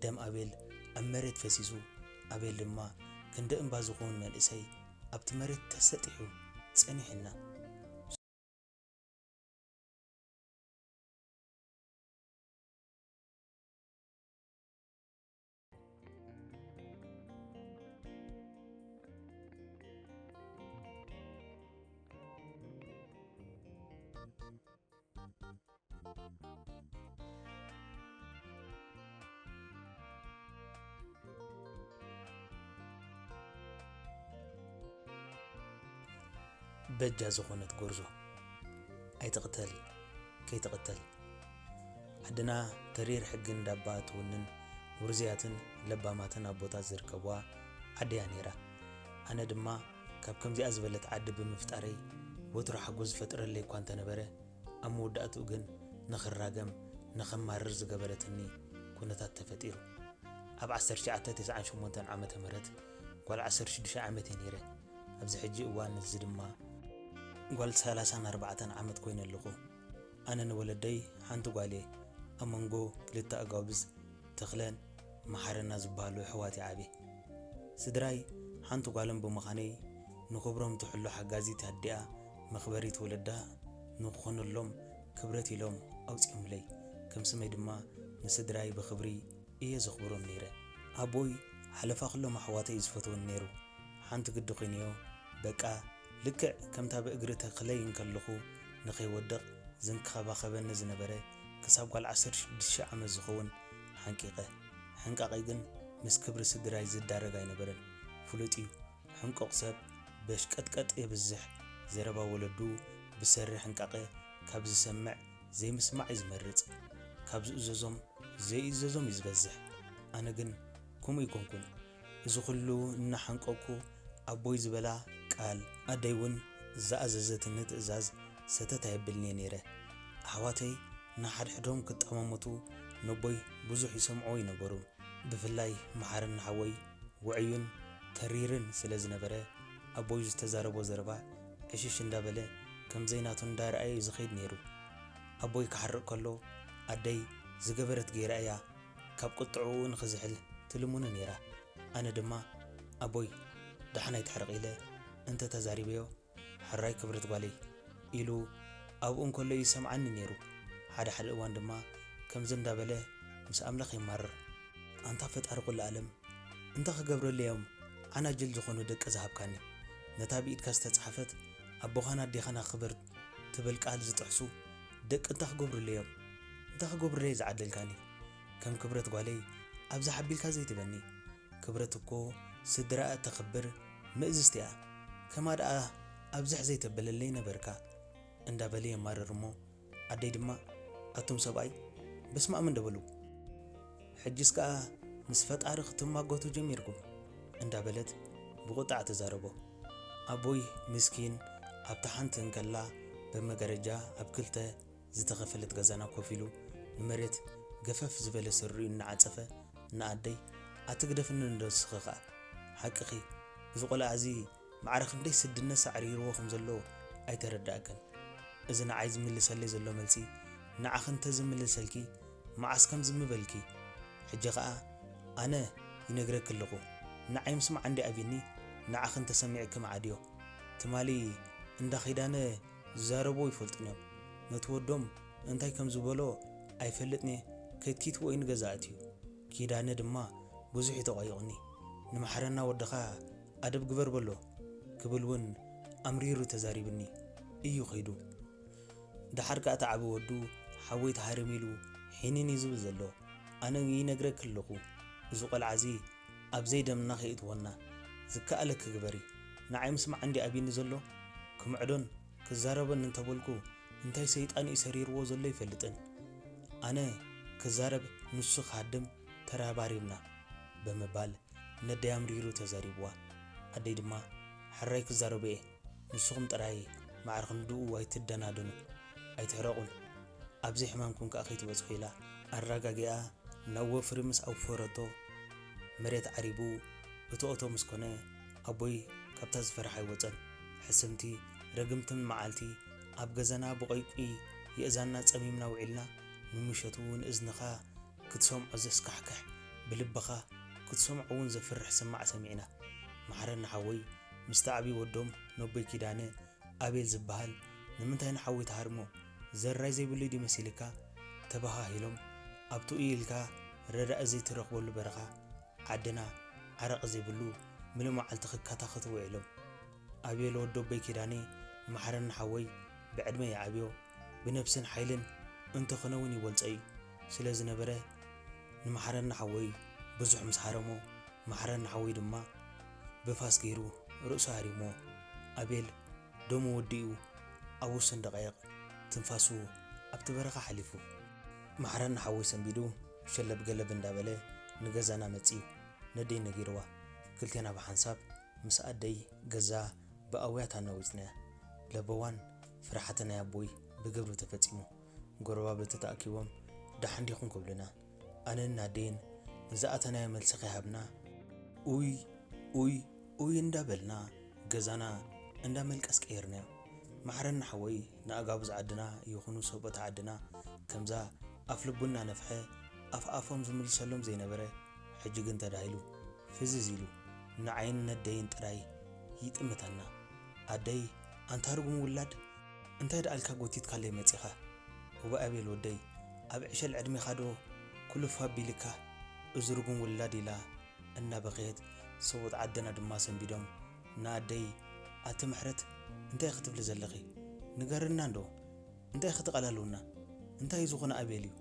ደም ኣቤል ኣብ መሬት ፈሲሱ፣ ኣቤል ድማ ክንዲ እምባ ዝኸውን መንእሰይ ኣብቲ መሬት ተሰጢሑ ጸኒሑና። በጃ ዝኾነት ጎርዞ፣ ኣይትቕተል ከይትቕተል። ዓድና ተሪር ሕጊ እንዳባ እትውንን ውርዙያትን ለባማትን ኣቦታት ዝርከብዋ ዓዲ እያ ነይራ። ኣነ ድማ ካብ ከምዚኣ ዝበለት ዓዲ ብምፍጣረይ ወትሩ ሓጎስ ዝፈጥረለይ እኳ እንተነበረ፣ ኣብ መወዳእትኡ ግን ንኽራገም፣ ንኸማርር ዝገበረትኒ ኩነታት ተፈጢሩ። ኣብ ዓሰርተ ትሽዓተ ተስዓን ሸሞንተን ዓመተ ምህረት ጓል ዓሰርተ ሽዱሽተ ዓመት እየ ነይረ። ኣብዚ ሕጂ እዋን እዚ ድማ ጓል ሰላሳን ኣርባዕተን ዓመት ኮይነ ኣለኹ። ኣነ ንወለደይ ሓንቲ ጓል እየ። ኣብ መንጎ ክልተ ኣጋብዝ ተኽለን መሓረና ዝበሃሉ ኣሕዋት እየ ዓብየ። ስድራይ ሓንቲ ጓሎም ብምዃነይ ንኽብሮም ትሕሉ ሓጋዚት ኣዲኣ መኽበሪት ወለዳ ንኽኾነሎም ክብረት ኢሎም ኣውፂኦምለይ። ከም ስመይ ድማ ንስድራይ ብኽብሪ እየ ዘኽብሮም ነይረ። ኣቦይ ሓለፋ ኩሎም ኣሕዋተይ እዩ ዝፈትወኒ ነይሩ። ሓንቲ ግዲ ኮይነዮ በቃ ልክዕ ከምታ ብእግሪ ተኽለይ እንከለኹ ንኸይወድቕ ዝንከባኸበኒ ዝነበረ ክሳብ ጓል ዓሰርተ ሽዱሽተ ዓመት ዝኸውን ሓንቂቐ። ሕንቃቐይ ግን ምስ ክብሪ ስድራይ ዝዳረግ ኣይነበረን። ፍሉጥ እዩ። ሕንቁቕ ሰብ በሽቀጥቀጥ የብዝሕ። ዘረባ ወለዱ ብሰሪ ሕንቃቐ ካብ ዝሰምዕ ዘይምስማዕ እዩ ዝመርጽ። ካብ ዝእዘዞም ዘይእዘዞም እዩ ዝበዝሕ። ኣነ ግን ከምኡ ኣይኮንኩን። እዚ ኩሉ እናሓንቀቕኩ ኣቦይ ዝበላ ቃል፣ ኣደይ እውን ዝኣዘዘትኒ ትእዛዝ ሰተት ኣየብልን'የ ነይረ። ኣሕዋተይ ንሓድሕዶም ክጠማመቱ ነቦይ ብዙሕ ይሰምዑ ኣይነበሩን። ብፍላይ መሓረና ሓወይ ውዑይን ተሪርን ስለ ዝነበረ፣ ኣቦይ ዝተዛረቦ ዘረባ ዕሽሽ እንዳበለ ከም ዘይናቱ እንዳረኣየ እዩ ዝኸይድ ነይሩ። ኣቦይ ክሓርቕ ከሎ፣ ኣደይ ዝገበረት ገይራ እያ ካብ ቁጥዕኡ ንኽዝሕል ትልምኖ ነይራ። ኣነ ድማ፣ ኣቦይ፣ ደሓን ኣይትሕረቕ ኢለ እንተ ተዛሪበዮ፣ ሕራይ ክብረት ጓለይ ኢሉ ኣብኡ እንከሎ ይሰምዓኒ ነይሩ። ሓደ ሓደ እዋን ድማ ከምዚ እንዳበለ ምስ ኣምላኽ የማርር። ኣንታ ፈጣሪ ኩሉ ዓለም፣ እንታይ ክገብረለይ እዮም ዓናጅል ዝኾኑ ደቂ ዝሃብካኒ? ነታ ብኢድካ ዝተጻሕፈት ኣቦኻን ኣዴኻን ኣኽብር ትብል ቃል ዝጥሕሱ ደቂ እንታይ ክገብሩለይ እዮም? እንታይ ክገብሩለይ ዝዓደልካኒ? ከም ክብረት ጓለይ ኣብዚ ሓቢልካ ዘይትበኒ። ክብረት እኮ ስድራኣ እተኽብር ምእዝዝቲ እያ። ከማ ደኣ ኣብዝሕ ዘይተብለለይ ነበርካ። እንዳበለ የማርር እሞ፣ ኣደይ ድማ፣ ኣቱም ሰብኣይ፣ በስመ ኣብ እንዶ በሉ። ሕጅስ ከኣ ምስ ፈጣሪ ክትማጎቱ ጀሚርኩም፣ እንዳበለት ብቁጥዓ ትዛረቦ። ኣቦይ ምስኪን ኣብታ ሓንቲ እንከላ ብመጋረጃ ኣብ ክልተ ዝተኸፈለት ገዛና ኮፍ ኢሉ ንመሬት ገፈፍ ዝበለ ስሪኡ እናዓጸፈ ንኣደይ፣ ኣቲ ግደፍኒ እንዶ ንስኺ ኸኣ። ሓቅኺ፣ እዚ ቆልዓ እዚ ማዕረ ክንደይ ስድነት ሳዕሪርዎ ከም ዘሎ ኣይተረድኣክን። እዚ ንዓይ ዝምልሰለይ ዘሎ መልሲ ንዓኺ እንተ ዝምልሰልኪ መዓስ ከም ዝምበልኪ። ሕጂ ኸኣ ኣነ ይነግረኪ ኣለኹ። ንዓይ ምስማዕ እንዲ ኣብዩኒ ንዓኺ እንተ ሰሚዕኪ ምዓድዮ። ትማሊ እንዳ ኺዳነ ዝዛረብዎ ኣይፈልጡን እዮም። ነቲ ወዶም እንታይ ከም ዝበሎ ኣይፈልጥን'የ፣ ከይትኪትዎ እዩ ንገዛ ኣትዩ። ኪዳነ ድማ ብዙሕ እዩ ተቋይቑኒ። ንመሓረና ወድኻ ኣደብ ግበር በሎ ክብል እውን ኣምሪሩ ተዛሪብኒ እዩ ከይዱ። ደሓር ከኣ እቲ ዓቢ ወዱ ሓወይ ተሃረም ኢሉ ሒኒን እዩ ዝብል ዘሎ። ኣነ ይነግረኪ ኣለኹ፣ እዚ ቆልዓ እዚ ኣብ ዘይደምና ከይእትወና ዝከኣለኪ ግበሪ። ንዓይ ምስማዕ እንዲ ኣብዩኒ ዘሎ፣ ክምዕዶን ክዛረቦን እንተበልኩ እንታይ ሰይጣን እዩ ሰሪርዎ ዘሎ ኣይፈልጥን። ኣነ ክዛረብ ንሱ ክሃድም ተራባሪብና ብምባል ነደይ ኣምሪሩ ተዛሪብዋ። ኣደይ ድማ ሕራይ ክዛረቦ እየ፣ ንስኹም ጥራይ ማዕረ ክንድኡ ኣይትደናደኑ፣ ኣይትሕረቑን፣ ኣብዚ ሕማምኩም ከኣ ከይትበጽሑ ኢላ ኣረጋጊኣ ናብ ወፍሪ ምስ ኣውፈረቶ፣ መሬት ዓሪቡ እቶ እቶ ምስ ኮነ፣ ኣቦይ ካብታ ዝፈርሐ ኣይወጸን። ሕስምቲ ረግምትን መዓልቲ ኣብ ገዛና ብቆይቁይ የእዛንና ጸሚምና ውዒልና፣ ንምሸቱ ንእዝንኻ ክትሰምዖ ዘስካሕክሕ ብልብኻ ክትሰምዖ እውን ዘፍርሕ ስማዕ ሰሚዕና። መሓረና ሓወይ፣ ምስቲ ዓብዪ ወዶም ነቦይ ኪዳነ፣ ኣቤል ዝበሃል፣ ንምንታይ ንሓወይ ትሃርሞ? ዘራይ ዘይብሉ ድዩ መሲልካ? ተበሃሂሎም፣ ኣብቲ እዩ ኢልካ ረዳኢ ዘይትረኽበሉ በረኻ ዓድና፣ ዓረቒ ዘይብሉ፣ ምሉእ መዓልቲ ክከታኸቱ ውዒሎም። ኣቤል ወዲ ኣቦይ ኪዳነ፣ ንመሓረና ሓወይ ብዕድመ ይዓብዮ፣ ብነብስን ሓይልን እንተኾነ እውን ይበልጾ እዩ። ስለ ዝነበረ፣ ንመሓረና ሓወይ ብዙሕ ምስ ሃረሞ፣ መሓረና ሓወይ ድማ ብፋስ ገይሩ ርእሱ ሃሪሞ። ኣቤል ደሙ ወዲኡ፣ ኣብ ውሱን ደቃይቕ ትንፋሱ ኣብቲ በረኻ ሓሊፉ። መሓረና ሓወይ ሰንቢዱ፣ ሸለብ ገለብ እንዳበለ ንገዛና መጺኡ። ነደይ ነጊርዋ። ክልቴና ብሓንሳብ ምስ ኣደይ ገዛ ብኣውያት ኣናዊጽናያ። ለበዋን ፍርሓተ ናይ ኣቦይ ብግብሪ ተፈጺሙ። ጎረባብቲ ተኣኪቦም ደሓን ዲኹም ክብሉና፣ ኣነን ኣደይን ንዝኣተናዮ መልሲ ከይሃብና፣ ኡይ ኡይ ኡይ እንዳበልና ገዛና እንዳ መልቀስ ቀይርናዮ። መሓረና ሓወይ ንኣጋብዝ ዓድና ይኹኑ ሰብኡት ዓድና ከምዛ ኣፍ ልቡ እናነፍሐ ኣፍ ኣፎም ዝምልሰሎም ዘይነበረ፣ ሕጂ ግን ተዳሂሉ ፍዝዝ ኢሉ ንዓይን ነደይን ጥራይ ይጥምተና። ኣደይ፣ ኣንታ ርጉም ውላድ፣ እንታይ ደኣልካ ጎቲትካለይ መጺኻ? እወ ኣቤል ወደይ፣ ኣብ ዕሸል ዕድሜኻዶ ኩልፍ ኣቢልካ፣ እዚ ርጉም ውላድ ኢላ እናበኸየት፣ ሰብኡት ዓድና ድማ ሰንቢዶም ንኣደይ፣ ኣቲ ምሕረት፣ እንታይ ክትብሊ ዘለኺ? ንገርና እንዶ፣ እንታይ ክትቓላልውና? እንታይ ዝኾነ ኣቤል እዩ?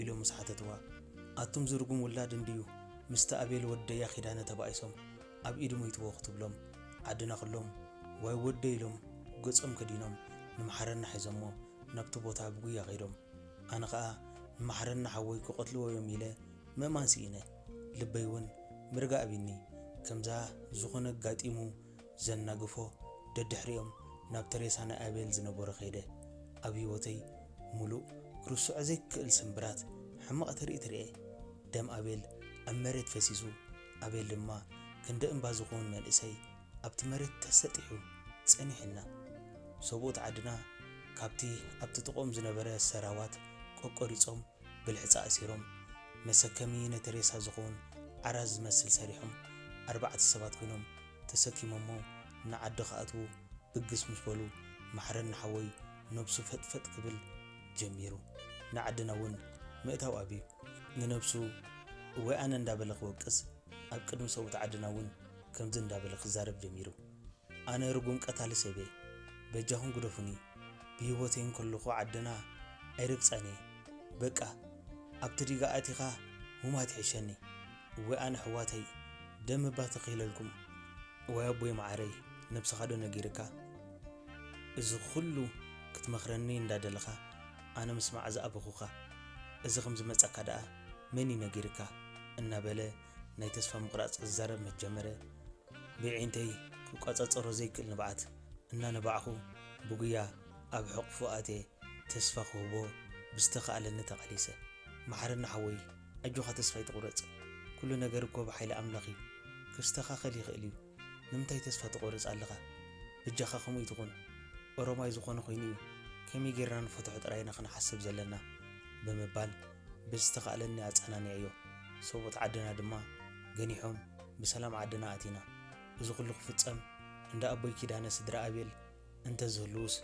ኢሎም ምስ ሓተትዋ፣ ኣቱም ዝርጉም ውላድ እንድዩ ምስቲ ኣቤል ወደያ ኪዳነ ተባኢሶም ኣብ ኢድ ሞይትዎ ክትብሎም፣ ዓድና ኩሎም ዋይ ወደይ ኢሎም ገጾም ከዲኖም ንመሓረና ሒዞሞ ናብቲ ቦታ ብጉያ ከይዶም። ኣነ ኸኣ ንመሓረና ሓወይ ክቐትልዎ እዮም ኢለ ምእማን ስኢነ። ልበይ እውን ምርጋእ ኣቢኒ። ከምዛ ዝኾነ ኣጋጢሙ ዘናግፎ ደድሕሪኦም ናብቲ ሬሳ ናይ ኣቤል ዝነበሮ ከይደ። ኣብ ህይወተይ ሙሉእ ክርስዖ ዘይክእል ስምብራት ሕማቕ ትርኢት ርኤ። ደም ኣቤል ኣብ መሬት ፈሲሱ፣ ኣቤል ድማ ክንዲ እምባ ዝኸውን መንእሰይ ኣብቲ መሬት ተሰጢሑ ጸኒሑና። ሰብኡት ዓድና ካብቲ ኣብቲ ጥቕኦም ዝነበረ ሰራዋት ቆቆሪጾም ብልሕጻ ኣሲሮም፣ መሰከሚ ነቲ ሬሳ ዝኸውን ዓራት ዝመስል ሰሪሖም፣ ኣርባዕተ ሰባት ኮይኖም ተሰኪሞሞ ንዓዲ ክኣትዉ ብግስ ምስ በሉ፣ መሓረና ሓወይ ነብሱ ፈጥፈጥ ክብል ጀሚሩ። ንዓድና እውን ምእታው ኣብዩ። ንነብሱ እወ ኣነ እንዳበለ ክወቅስ፣ ኣብ ቅድሚ ሰብኡት ዓድና እውን ከምዚ እንዳበለ ክዛረብ ጀሚሩ። ኣነ ርጉም ቀታሊ ሰብ እየ። በጃኹም ግደፉኒ። ብህይወተይ እንከለኹ ዓድና ኣይርግጻን እየ። በቃ፣ ኣብቲ ዲጋ ኣቲኻ ምሟት ይሕሸኒ። እወ ኣነ ኣሕዋተይ፣ ደም እባ ተኺለልኩም። ወይ ኣቦይ መዓረይ፣ ነብስኻ ዶ ነጊርካ? እዚ ኩሉ ክትመኽረኒ እንዳደለኻ፣ ኣነ ምስማዕ ዝኣበኹኻ፣ እዚ ከም ዝመጻካ ደኣ መን እዩ ነጊርካ? እናበለ ናይ ተስፋ ምቑራጽ ክዛረብ ምስ ጀመረ፣ ብዒንተይ ክቋጻጸሮ ዘይክእል ንብዓት እናነባዕኹ፣ ብጉያ ኣብ ሕቕፉ ኣትየ ተስፋ ክህቦ ብዝተኻእለኒ ተቓሊሰ። መሓረና ሓወይ፣ ኣጆኻ ተስፋ ኣይትቑረጽ። ኩሉ ነገር እኮ ብሓይሊ ኣምላኽ እዩ። ክስተኻኸል ይኽእል እዩ። ንምንታይ ተስፋ ትቖርጽ ኣለኻ? በጃኻ ከምኡ ኣይትኹን። ኦሮማይ ዝኾነ ኮይኑ እዩ። ከመይ ጌርና ንፈትሖ ጥራይ ኢና ክንሓስብ ዘለና፣ ብምባል ብዝተኻእለኒ ኣጸናኒዐዮ። ሰብኡት ዓድና ድማ ገኒሖም ብሰላም ዓድና ኣቲና። እዚ ኩሉ ክፍጸም እንዳ ኣቦይ ኪዳነ ስድራ ኣቤል እንተዝህልዉስ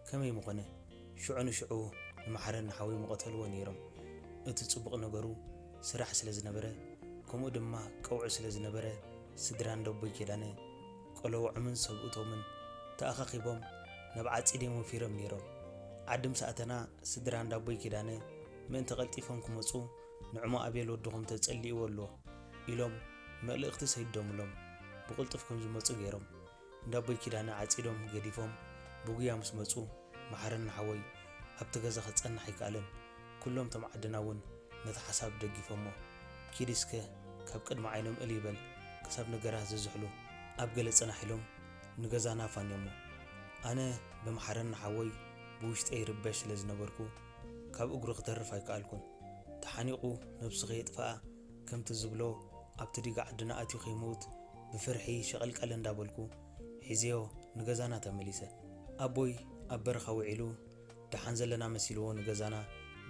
ከመይ ምኾነ? ሽዑ ንሽዑ ንመሓረና ሓወይ ምቐተልዎ ነይሮም። እቲ ጽቡቕ ነገሩ ስራሕ ስለ ዝነበረ፣ ከምኡ ድማ ቀውዒ ስለ ዝነበረ፣ ስድራ እንዳ ኣቦይ ኪዳነ ቆለውዖምን ሰብኡቶምን ተኣኻኺቦም ናብ ዓጺደይ ወፊሮም ነይሮም። ዓዲ ምስ ኣተና፣ ስድራ እንዳ ኣቦይ ኪዳነ ምእንቲ ቀልጢፎም ክመጹ፣ ንዕሞ ኣቤል ወድኹም ተጸሊእዎ ኣሎ ኢሎም መልእኽቲ ሰዲዶምሎም ብቕልጡፍ ከም ዝመጹ ገይሮም። እንዳ ኣቦይ ኪዳነ ዓጺዶም ገዲፎም ብጉያ ምስ መጹ፣ መሓረና ሓወይ ኣብቲ ገዛ ክጸንሕ ኣይከኣለን። ኩሎም እቶም ዓድና እውን ነቲ ሓሳብ ደጊፎሞ። ኪድ እስከ ካብ ቅድሚ ዓይኖም እልይ በል፣ ክሳብ ነገራት ዝዝሕሉ ኣብ ገለ ጽናሕ ኢሎም ንገዛና ኣፋንዮሞ። ኣነ ብመሓረና ሓወይ ብውሽጠይ ይርበሽ ስለ ዝነበርኩ፣ ካብ እግሩ ክተርፍ ኣይከኣልኩን። ተሓኒቑ ነብሱ ከየጥፍኣ፣ ከምቲ ዝብሎ ኣብቲ ዲጋ ዓድና ኣትዩ ከይመውት ብፍርሒ ሸቐልቀል እንዳበልኩ ሒዘዮ ንገዛና ተመሊሰ። ኣቦይ ኣብ በረኻ ውዒሉ ደሓን ዘለና መሲልዎ ንገዛና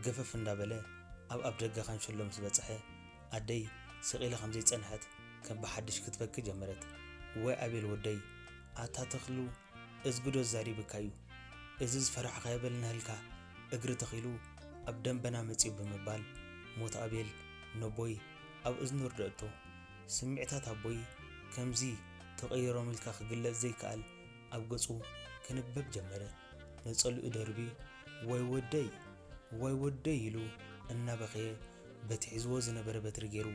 ገፈፍ እንዳበለ ኣብ ኣፍደገ ካንሸሎ ምስ በጽሐ፣ ኣደይ ስቕ ኢላ ከም ዘይጸንሐት ከም ብሓድሽ ክትበኪ ጀመረት። ወይ ኣቤል ወደይ፣ ኣታ ተኽሉ እዝግዶ ዛሪብካዩ። እዚ ዝፈራሕካዮ በል ንህልካ እግሪ ተኺሉ ኣብ ደንበና መጺኡ ብምባል ሞት ኣቤል ነቦይ ኣብ እዝኑ ርደእቶ። ስምዒታት ኣቦይ ከምዚ ተቐይሮም ኢልካ ክግለጽ ዘይከኣል ኣብ ገጹ ክንበብ ጀመረ። ነጸልኡ ደርቢ ወይ ወደይ ወይ ወደይ ኢሉ እናበኸየ በቲ ሒዝዎ ዝነበረ በትሪ ገይሩ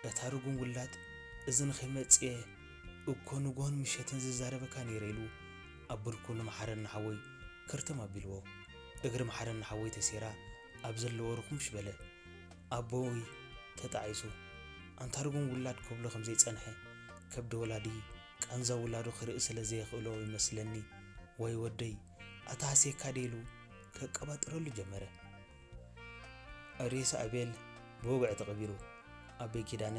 እታ ርጉም ውላድ እዚ ንኸይመጽእ እኮ ንግሆን ምሸትን ዝዛረበካ ነይረ ኢሉ ኣብ ብርኩ ንመሓረና ሓወይ ክርትም ኣቢልዎ። እግሪ መሓረና ሓወይ ተሴራ ኣብ ዘለዎ ርኹምሽ በለ። ኣቦይ ተጣዒሱ ኣንታ ርጉም ውላድ ክብሎ ከም ዘይጸንሐ ከብዲ ወላዲ ቃንዛ ውላዱ ክርኢ ስለ ዘየኽእሎ ይመስለኒ። ወይ ወደይ ኣታ ሃስየካ ድየ ኢሉ ከቀባጥረሉ ጀመረ። ሬሳ ኣቤል ብወግዒ ተቐቢሩ። ኣቦይ ኪዳነ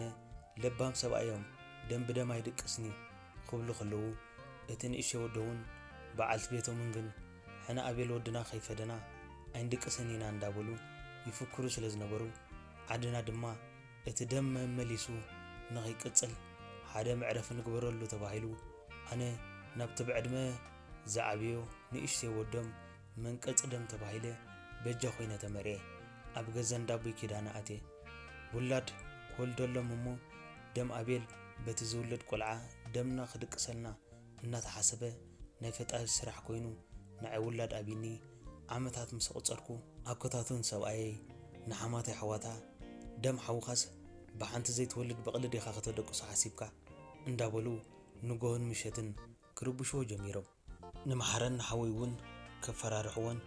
ለባም ሰብኣዮም ደም ብደም ኣይድቅስን'ዩ ክብሉ ከለዉ እቲ ንእሸ ወዶምን በዓልቲ ቤቶምን ግን ሕነ ኣቤል ወድና ከይፈደና ኣይንድቅስን ኢና እንዳበሉ ይፍክሩ ስለ ዝነበሩ ዓድና ድማ እቲ ደም መመሊሱ ንኸይቅጽል ሓደ መዕረፊ ንግበረሉ ተባሂሉ ኣነ ናብቲ ብዕድመ ዝዓብዮ ንእሽተይ ወዶም መንቀጺ ደም ተባሂለ በጃ ኮይነ ተመርዔ ኣብ ገዛ እንዳቦይ ኪዳነ ኣትየ። ውላድ ክወልደሎም እሞ ደም ኣቤል በቲ ዝውለድ ቆልዓ ደምና ክድቅሰልና እናተሓሰበ ናይ ፈጣሪ ስራሕ ኮይኑ ንዓይ ውላድ ኣቢኒ ዓመታት ምስ ኣቑጸርኩ ኣኮታቱን ሰብኣየይ ንሓማተይ ኣሕዋታ ደም ሓውኻስ ብሓንቲ ዘይትወልድ በቕሊ ዲኻ ከተደቅሶ ሓሲብካ እንዳበሉ ንጎሆን ምሸትን ክርብሽዎ ጀሚሮም። ንመሓረና ሓወይ እውን ከፈራርሕዎን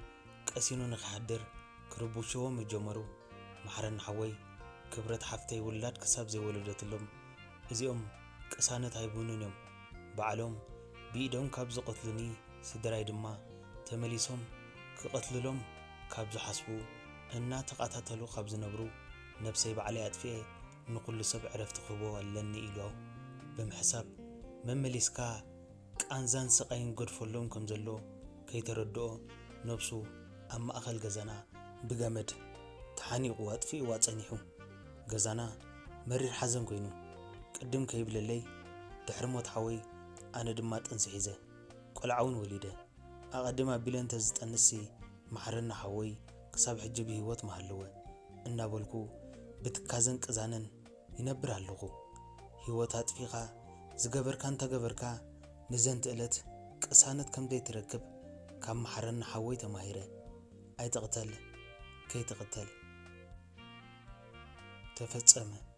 ቀሲኑ ንኽሓድር ክርብሽዎ ምጀመሩ። መሓረና ሓወይ ክብረት ሓፍተይ ውላድ ክሳብ ዘይወለደትሎም እዚኦም ቅሳነት ኣይብኑን እዮም። ባዕሎም ብኢዶም ካብ ዝቐትሉኒ ስድራይ ድማ ተመሊሶም ክቐትልሎም ካብ ዝሓስቡ እናተቐታተሉ ካብ ዝነብሩ ነብሰይ ባዕለይ ኣጥፊኤ ንኹሉ ሰብ ዕረፍቲ ክህቦ ኣለኒ ኢሎ ብምሕሳብ መመሊስካ ቃንዛን ስቓይን ገድፈሎም ከም ዘሎ ከይተረድኦ ነብሱ ኣብ ማእኸል ገዛና ብገመድ ተሓኒቑ ኣጥፊእዋ ጸኒሑ። ገዛና መሪር ሓዘን ኮይኑ ቅድም ከይብለለይ ድሕሪ ሞት ሓወይ ኣነ ድማ ጥንሲ ሒዘ ቆልዓ እውን ወሊደ። ኣቐድም ኣቢለ እንተዝጠንስሲ መሓረና ሓወይ ክሳብ ሕጂ ብህይወት ምሃለወ እናበልኩ ብትካዘን ቅዛነን ይነብር ኣለኹ። ህይወት ኣጥፊኻ ዝገበርካ እንተገበርካ ንዘንቲ ዕለት ቅሳነት ከም ዘይትረክብ ካብ መሓረና ሓወይ ተማሂረ። ኣይትቕተል ከይትቕተል። ተፈጸመ።